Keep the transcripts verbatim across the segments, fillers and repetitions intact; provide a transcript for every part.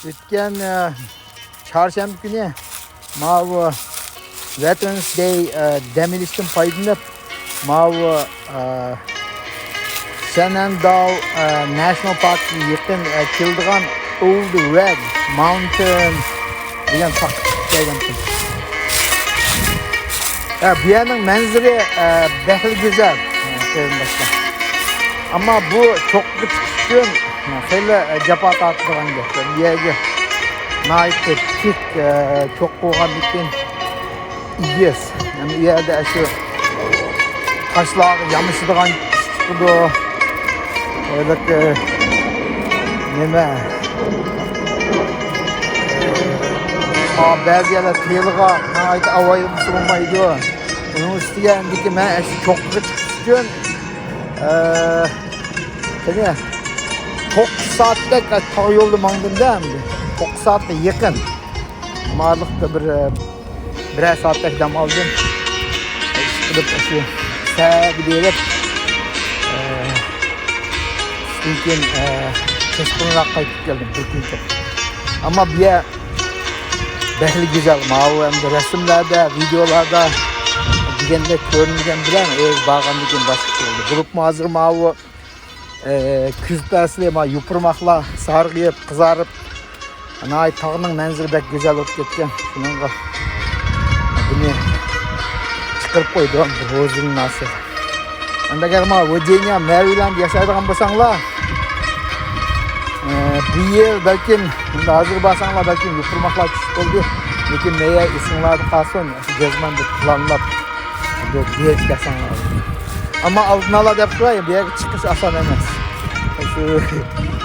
ئۆتكەن، ئە، چارشەنبە كۈنى ماۋۇ Veterans Day، ئە، دەم ئېلىشتىن پايدىلىنىپ، ماۋۇ، ئە، شەنەنداۋ، ئە، ناشنال پاركىغا يېقىن، ئە، كېلىدىغان Old Red Mountain دېگەن تاغقا چىقىپ كەلگەنتىم. ئە، بۇ يەرنىڭ مەنزىرە، ئە، بەكلا گۈزەل، ئە، قېرىنداشلار. ئەمما بۇ چوققىغا چىقىش ئۈچۈن خېلى جاپا تارتىدىغان گەپ. بۇ يەرگە ناھايىتى تىك، ئە، چوققا بولغاندىن كېيىن ئېگىز. يەنى ئۇ يەردە شۇ تاشلارغا يامىشىدىغان ئىش چىقىدۇ. ھېلىقى نېمە، ئە، بەزى يەرلەر تېلىغا ناھايىتى ئاۋايلىمىسا بولمايدۇ. ئۇنىڭ ئۈستىگە ئەمدىكى مەن شۇ چوققىغا چىقىش ئۈچۈن، ئە، قېنى، توققۇز سائەتتەك تاغ يولىدا ماڭدىم-دە ئەمدى. توققۇز سائەتكە يېقىن. مالىقتا بىر، بىرەر سائەتتەك دەم ئالدىم. ئىشقىلىپ، شۇ سەگە بېرىپ، ئە، چۈشتىن كېيىن، ئە، كەچقۇرۇنراق قايتىپ كەلدىم، بىر كۈن چوقۇم. ئەمما بۇ يەر بەكلا گۈزەل. ماۋۇ ئەمدى رەسىملەردە، ۋىدىيولاردا دېگەندەك كۆرۈنگەن بىلەن، ئۆزى بارغاندىن كېيىن باشقىچە بولدى. بولۇپمۇ ھازىر ماۋۇ، ئە، كۈز پەسلى، ما يوپۇرماقلار سارغىيىپ، قىزارىپ، ناھايىتى تاغنىڭ مەنزىرە بەك گۈزەل بولۇپ كەتكەن. شۇنىڭغا بۇنى چىقىرىپ قويدۇم، بىر روزىنىڭ ھاسىلى. ئەمدى ئەگەر ما ۋىرجىنىيە، مەرىلەنددە ياشايدىغان بولساڭلار، ئە، بۇ يىل بەلكىم، ئەمدى ھازىر بارساڭلار بەلكىم يوپۇرماقلار چۈشۈپ بولدى. لېكىن مەيە ئېسىڭلاردا قالسۇن، جەزمەن بىر پىلانلاپ، بىر بېرىپ كەلسەڭلار. ئەمما ئالدىن ئالا دەپ تۇراي، بۇ يەرگە چىقىش ئاسان ئەمەس. شۇ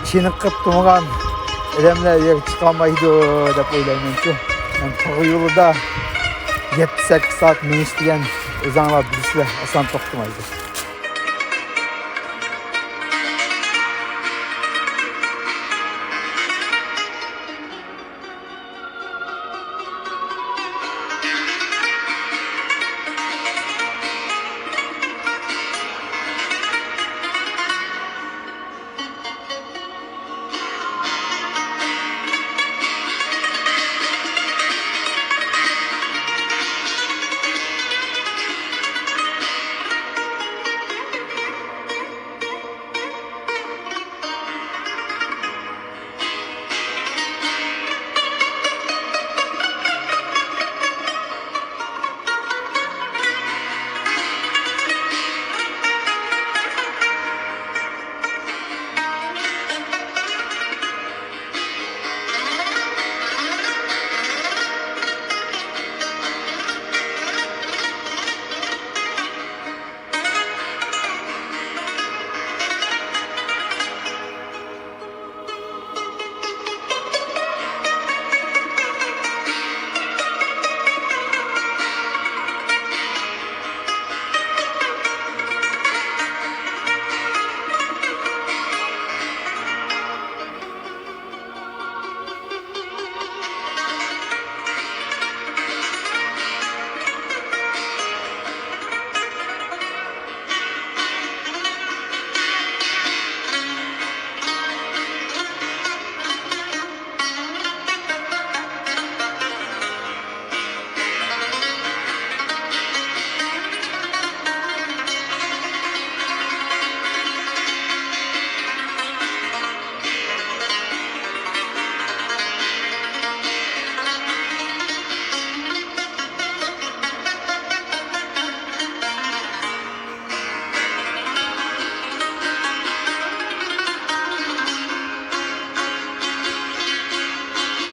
چېنىقىپ تۇرغان ئادەملەر بۇ يەرگە چىقالمايدۇ دەپ ئويلايمەنچۇ. يەنى تاغ يولىدا يەتتە، سەككىز سائەت مېڭىش دېگەن، ئۆزۈڭلار بىلىسىلەر، ئاسان توختىمايدۇ.